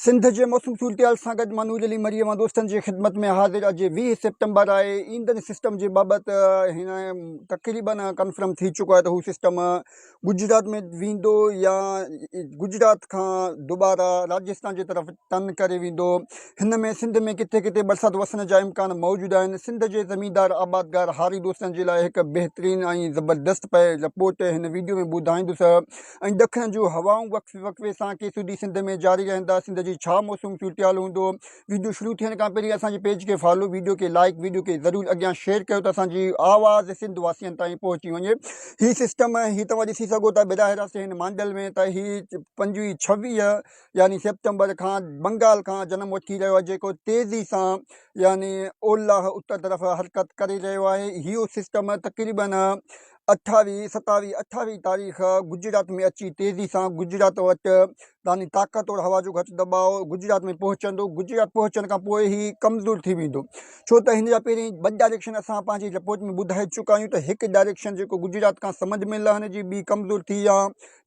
سنڌ جي موسم صورتحال سان گڏ مان نور علي مري اوهان دوستن جي خدمت ۾ حاضر. اڄ 20 سيپٽمبر آهي. ايندڙ سسٽم جي بابت هن تقريبن ڪنفرم ٿي چڪو آهي ته هو سسٽم گجرات ۾ ويندو يا گجرات کان دوباره راجستان جي طرف ٽن ڪري ويندو. هن ۾ سنڌ ۾ ڪٿي ڪٿي برسات وسڻ جا امڪان موجود آهن. سنڌ جي زميندار آبادگار هاري دوستن جي لاء هڪ بهترين ۽ زبردست پئي رپورٽ هن ويڊيو ۾ ٻڌائيندس. ۽ ڏکڻ جون هوائون وقفي وقفي سان ڪي سڌي سنڌ ۾ جاري رهندا. سنڌ جي ڇا موسم صورتحال هوندو. ويڊيو شروع ٿيڻ کان پهرين اسان جي پيج کي فالو، ويڊيو کي لائيڪ، ويڊيو کي ضرور اڳيان شيئر ڪيو ته اسان جي آواز سنڌ واسين تائين پهچي وڃي. هي سسٽم هي توهان ڏسي سگهو ٿا براهه راست هن مانڊل ۾ ته هي 25 26 يعني سيپٽمبر کان بنگال کان جنم وٺي رهيو آهي جيڪو تيزي سان يعني اولهه اتر طرف حرڪت ڪري رهيو آهي. هيو سسٽم تقريبن 28، 27، 28 تاريخ گجرات ۾ اچي تيزي سان گجرات وٽ يعني طاقتور هوا جو گهٽ دٻاء گجرات ۾ پهچندو. گجرات پهچڻ کان پوء هي ڪمزور ٿي ويندو ڇو ته هن جا پهرين ٻه ڊائريڪشن اسان پنهنجي رپورٽ ۾ ٻڌائي چڪا آهيون ته هڪ ڊائريڪشن جيڪو گجرات کان سمنڊ ۾ لهڻ جي ٻي ڪمزور ٿي يا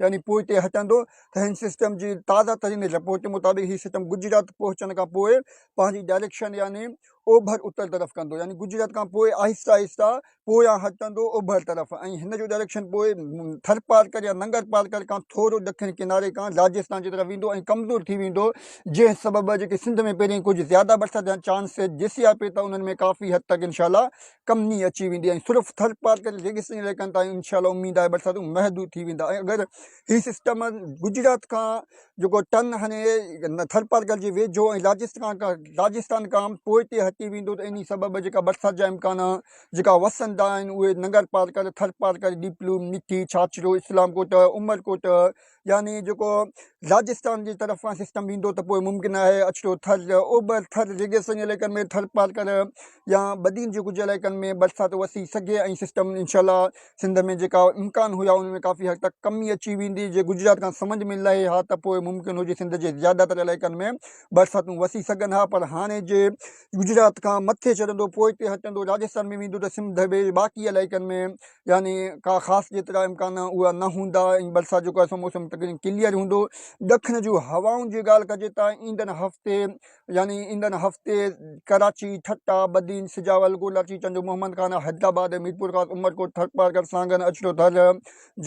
يعني پوئتي هٽندو ته هن سسٽم جي تازه ترين رپورٽ مطابق هي سسٽم گجرات پهچڻ کان پوء پنهنجي ڊائريڪشن يعني اوڀر اتر طرف ڪندو يعني گجرات کان پوء آهستي آهستي پويان هٽندو اوڀر طرف ۽ هن جو ڊائريڪشن پوء ٿرپارڪر يا ننگر پارڪر کان ٿورو ڏکڻ ڪناري کان راجستان جي طرف ويندو ۽ ڪمزور ٿي ويندو جنهن سبب جيڪي سنڌ ۾ پهرين ڪجهه زياده برسات جا چانس ڏسيا پئي ته انهن ۾ ڪافي حد تڪ انشاء الله ڪمي اچي ويندي ۽ صرف ٿرپارڪر ريگستاني علائقن تائين انشاء الله اميد آهي برساتون محدود ٿي ويندا ۽ اگر هي سسٽم گجرات کان جيڪو ٽن هڻي ٿرپارڪر جي ويجهو ۽ راجستان کان راجستان کان پوئتي هٽي ويندو ته انهي سبب جيڪا برسات جا امڪان جيڪا وسندا آهن اهي ننگر پارڪر، ٿرپارڪر، ڏيپلو، مٺي، ڇاڇرو، اسلام ڪوٽ، عمرڪوٽ يعني جيڪو راجستان جي طرف کان سسٽم ويندو ته پوء ممڪن آهي اڇڙو ٿر، اوڀر ٿر ريگستاني علائقن ۾ ٿرپارڪر يا بدين جي ڪجهه علائقن ۾ برسات وسي سگهي ۽ سسٽم انشاء الله سنڌ ۾ جيڪا امڪان هيا ان ۾ ڪافي حد تڪ ڪمي اچي ويندي. جي گجرات کان سمنڊ ۾ لهي ها ته پوء ممڪن هجي سنڌ جي زياده تر علائقن ۾ برساتون وسي سگهن ها پر هاڻي جي گجرات کان مٿي چڙهندو پوئتي هٽندو راجستان ۾ ويندو ته سنڌ جي باقي علائقن ۾ يعني ڪا خاص جيترا امڪان اها نه هوندا ۽ برسات جيڪو آهي سو موسم تقريبن ڪليئر هوندو. ڏکڻ جون هوائن جي ڳالهه ڪجي ته ايندڙ هفتي يعني ايندڙ هفتي ڪراچي، ٺٽا، بدين، سجاول، گولاچي، ٽنڊو محمد خان، حيدرآباد، ميرپورخاص، عمرڪوٽ، ٿرپارڪر، سانگهڙ، اڇڙو ٿر،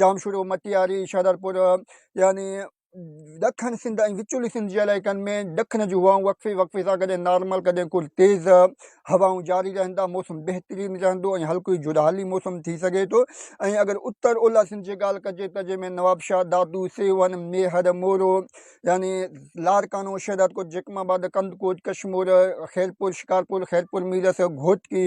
ڄامشورو، مٽياري، شهدادپور يعني ڏکڻ سنڌ ۽ وچولي سنڌ جي علائقن ۾ ڏکڻ جون هوائون وقفي وقفي سان ڪڏهن نارمل ڪڏهن ڪجهه تيز هوائون جاري رهندا، موسم بهترين رهندو ۽ هلڪي جهڙالي موسم ٿي سگهي ٿو ۽ اگر اتر اولهه سنڌ جي ڳالهه ڪجي ته جنهن ۾ نوابشاهه، دادو، سيوهڻ، ميهڙ، مورو، يعني لاڙڪاڻو، شهدادڪوٽ، جيڪب آباد، ڪنڌڪوٽ، ڪشمور، خيرپور، شڪارپور، خيرپور ميرس، گهوٽڪي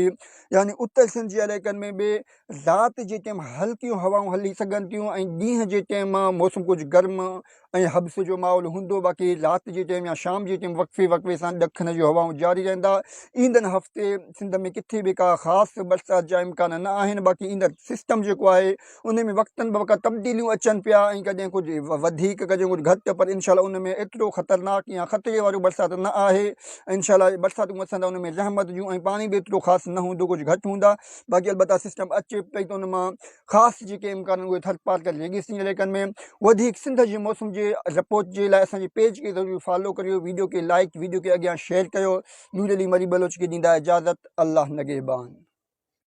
يعني اتر سنڌ جي علائقن ۾ به رات جي ٽيم هلڪيون هوائون هلي سگهن ٿيون ۽ ڏينهن جي ٽيم موسم ڪجهه گرم ۽ حبس جو ماحول هوندو باقي رات جي ٽيم يا شام جي ٽيم وقفي وقفي سان ڏکڻ جون هوائون جاري رهندا. ايندڙ هفتي سنڌ ۾ ڪٿي به ڪا خاص برسات جا امڪان نه آهن باقي ايندڙ سسٽم جيڪو آهي ان ۾ وقتن به وقت تبديليون اچن پيا ۽ ڪڏهن ڪجهه وڌيڪ ڪڏهن ڪجهه گهٽ پر انشاء الله ان ۾ ايترو خطرناڪ يا خطري وارو برسات نه آهي انشاء الله برساتون وسندا ان ۾ رحمت جون ۽ پاڻي به ايترو خاص نه هوندو ڪجهه گهٽ هوندا باقي البته سسٽم اچي پئي ته ان مان خاص جيڪي امڪان اهي ٿر پارڪر ريگستاني علائقن ۾ وڌيڪ سنڌ جي موسم جي رپورٽ جي لاء اسان جي پيج کي ضرور فالو ڪريو ويڊيو کي لائڪ ويڊيو کي اڳيان شيئر ڪيو نور علي مري بلوچ کي ڏيندا اجازت الله نگهبان.